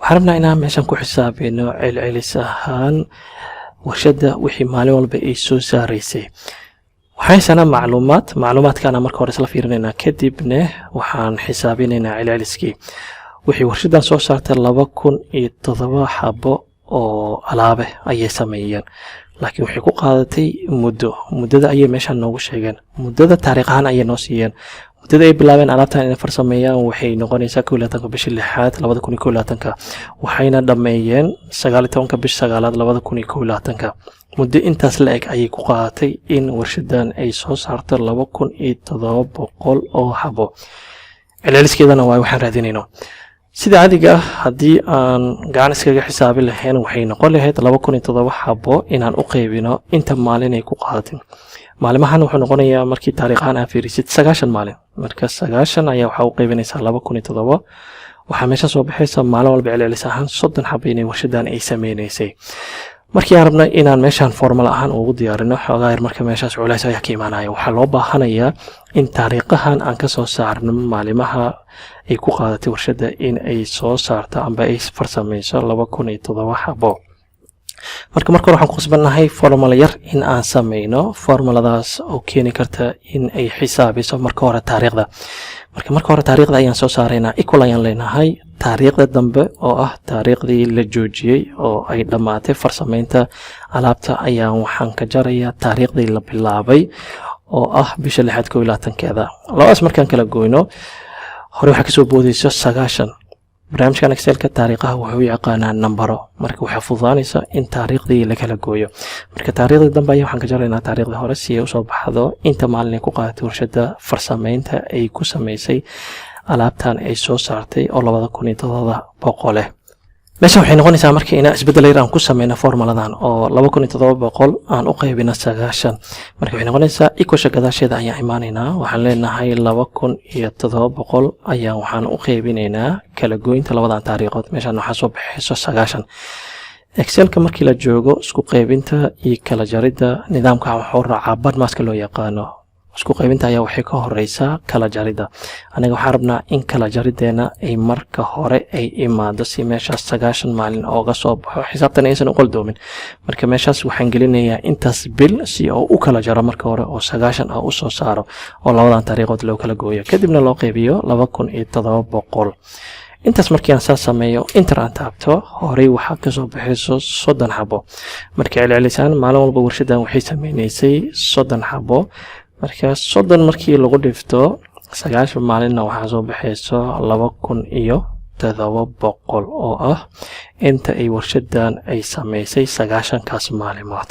Waxaan rabnaa inaan meeshan ku xisaabino celcelis ahaan warshadda wixii maalin walba ay soo saaraysay. Waxaan haysanaa macluumaad. Macluumaadkaana marka hore isla fiirinaynaa, kadibna waxaan xisaabinaynaa celceliskii wixii warshaddan soo saartay. 2007 xabo oo alaabe ayay sameeyeen, laakiin waxay ku qaadatay muddo. Muddada ayay meeshaan noogu sheegeen, muddada taariikh ahaan ayay noo siiyeen. Muddada ay bilaabeen alaabtan inay farsameeyaan waxay noqonaysaa 21-ka bishii lixaad 2021-ka, waxayna dhammeeyeen 19-ka bish sagaalaad 2021-ka. Muddo intaas la eg ayay ku qaadatay in warshadan ay soo saarto 2700 oo xabo. Celceliskeedana waa waxaan raadinayno. Sida caadiga ah, haddii aan gacan iskaga xisaabi lahayn, waxay noqon lahayd 2007 xabo inaan u qaybino inta maalin ay ku qaadatay. Maalimahan wuxuu noqonayaa, markii taariikh ahaan aa fiirisid, 90 maalin. Marka 90 ayaa waxaa u qaybinaysaa 2007. Waxaa meesha soo baxaysa maalin walba celcelis ahaan 30 xabo inay warshadan ay sameynaysay. Markii aan rabna inaan meeshaan formula ahaan ugu diyaarino xoogaa yar, marka meeshaas culays ayaa ka imaanaya. Waxaa loo baahanayaa in taariikhahan aan ka soo saarno maalimaha ay ku qaadatay warshadda in ay soo saarto amba ay farsameyso 2007 xabo. Marka hore waxaan ku khasbannahay formula yar in aan sameyno, formuladaas oo keeni karta in ay xisaabiso marka hore taariikhda. Marka hore taariikhda ayaan soo saaraynaa. Equal ayaan leenahay. Taariikhda dambe oo ah taariikhdii la joojiyey oo ay dhammaatay farsameynta alaabta ayaan waxaan ka jarayaa taariikhdii la bilaabay oo ah bisha lixaad 21-keeda. Labadaas markaan kala goyno, hore waxaa kasoo boodaysa 90. Barnaamijkan Excelka taariikhaha wuxuu yaqaanaa nambaro, marka waxaa fududaanaysa in taariikhdii la kala gooyo. Marka taariikhdii dambe ayaa waxaan ka jaraynaa taariikhdii hore si ay usoo baxdo inta maalin ay ku qaadatay warshadda farsameynta ay ku sameysay alaabtan ay soo saartay oo 2700. Meesha waxay noqonaysaa marka inaan isbeddel yar aan ku sameyno formuladan oo 2700 aan u qaybino 90. Marka waxay noqonaysaa, equalsha gadaasheeda ayaan imaanaynaa. Waxaan leenahay 2700 ayaan waxaan u qaybinaynaa kala goynta labadan taariikhood. Meeshaan waxaa soo baxayso 90. Excelka markii la joogo, isku qaybinta iyo kala jaridda nidaamka wuxuu raacaa BODMASka loo yaqaano. Isku qaybinta ayaa waxay ka horeysaa kala jaridda. Aniga waxaan rabnaa in kala jariddeena ay marka hore ay imaado, si meeshaas 90 maalin ooga soo baxo, xisaabtan aysan u qaldoomin. Marka meeshaas waxaan gelinayaa intaas bil si oo u kala jaro marka hore oo 90 ah usoo saaro, oo labadan taariikhood loo kala gooyo, kadibna loo qaybiyo 2700. Intaas markii aan saas sameeyo, enter aan taabto, horey waxaa kasoo baxayso 30 xabo. Marka celcelisaan maalin walba warshadan waxay sameynaysay 30 xabo. Marka 30 markii lagu dhifto 90 maalinna, waxaa soo baxayso 2700 oo ah inta ay warshadan ay sameysay 90-kaas maalimood.